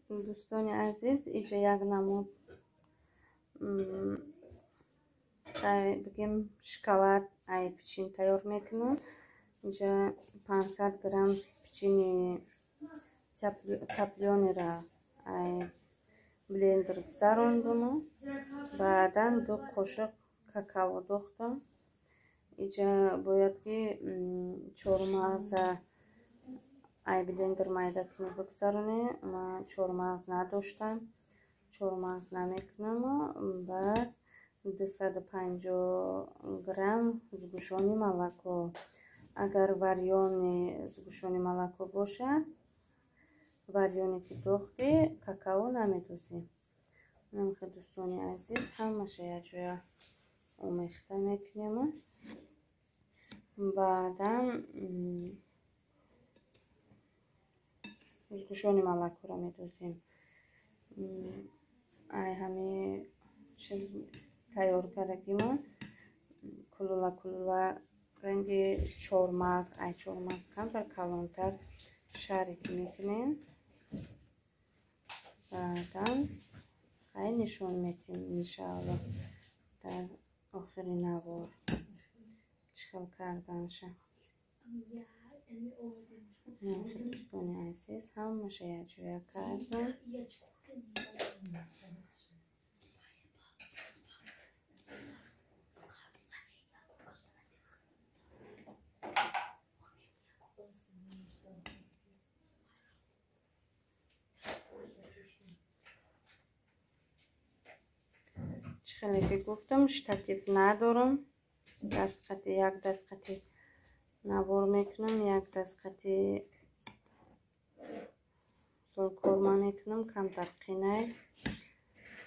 Дӯстони азиз, иҷа як намуд бигем шоколад ай пичин тайёр мекунам. Иҷа 500 грамм пичини таплёнира ай блендер гузарондуму баъдан 2 қошуқ какао дохтам. Иҷа бояд ки чормағза ай блендер майда кунӣ бигзаронӣ. Ман чормағз надоштам, чормағз намекунаму. Баъд 250 грамм сгущённый молоко. Агар варёный сгущённый молоко бошад, варёне ки дохтӣ, какао намедозӣ. Намхе дӯстони азиз, ҳамаша якҷоя омехта мекунему. Баъдан сгущённый молокоро медозем. Ай ҳами чиз тайёр кардагимон кулула кулула ранги чормағз, ай чормағз камтар калонтар шарик мекунем. Баъдан ай нишон метиҳем иншааллоҳ дар охири навор чӣ хел карданша. Дӯстони азиз, ҳамаша якҷоя кардам. Чӣ хеле ки гуфтам, штатив надорам. Дастқати як дастқати навор мекунам, як дастқати солкорма мекунам, камтар қинай.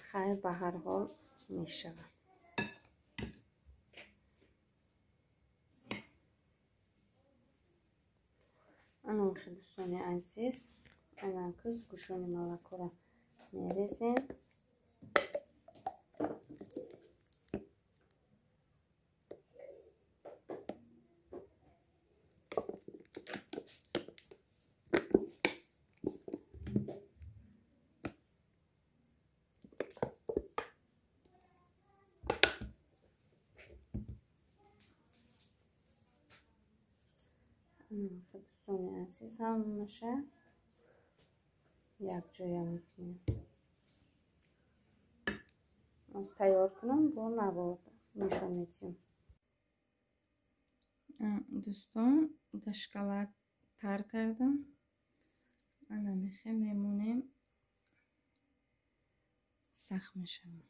Хайр, ба ҳар ҳол мешавад. Анамхе дӯстони азиз, анаки сгущённый молокоро мерезем. Дӯстони азиз, ҳамаша якҷоя мекунем. Оз тайёр кунам, бо навор нишон медиҳем. Дӯстон, да шоколад тар кардам. Ана мехе мемонем, сахт мешавад.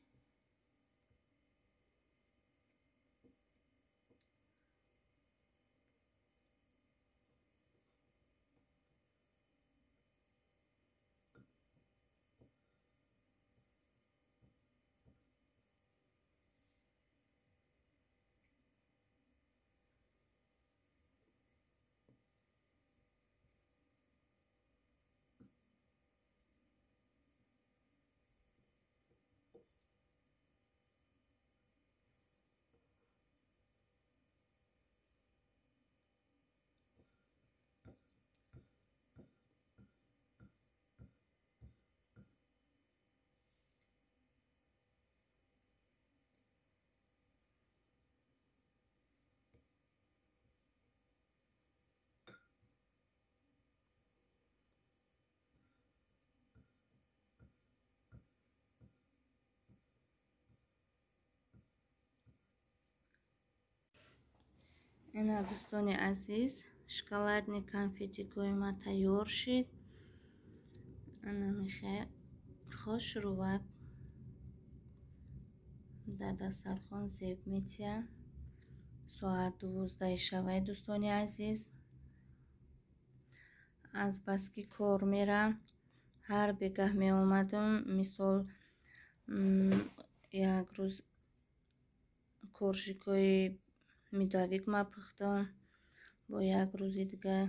Ина дӯстони азиз, шоколадный конфетикои ма тайёр шид. Ана мехе хушрувак дар дастархон зеб метиҳад. Соат 12 шавай дӯстони азиз. Аз баски кор мерам, ҳар бегаҳ меомадам. Мисол як рӯз коржикои медовик ма пухтам, бо як рӯзи дига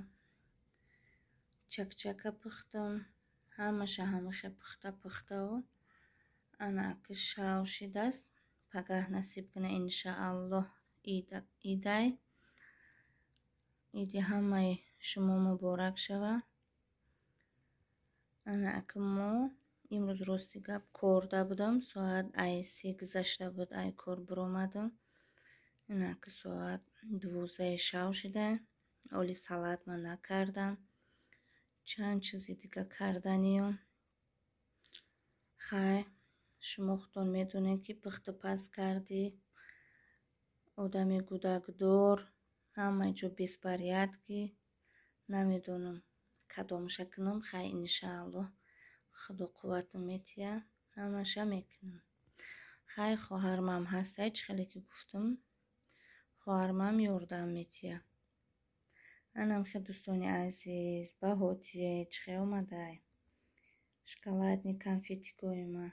чакчака пухтам. Ҳамаша ҳамахе пухта пухтаву ана аки шав шидааст. Пагаҳ насиб куна иншааллоҳ идай. Иди ҳамаи шумо муборак шавад. Ана ака, мо имрӯз, рости гап, корда будам. Соат ай 3 гузашта буд ай кор биромадам. Ина ака, соат 12-и шав шуда. Оли салат ман накардам, чанд чизи дига карданиём. Хай, шумо худтон медонед, ки пухту паз кардӣ, одами гудакдор, ҳама ҷо беспорядки. Намедонам, кадомша кунам. Хай, иншааллоҳ, Худо қувватам метиҳад, ҳамаша мекунам. Хай, хоҳармам ҳастай, чӣ хеле ки гуфтам, хоҳармам ёрдам метиҳад. Анам хел, дӯстони азиз, баҳотие чӣ хел омадай, шоколадный конфетикои ман.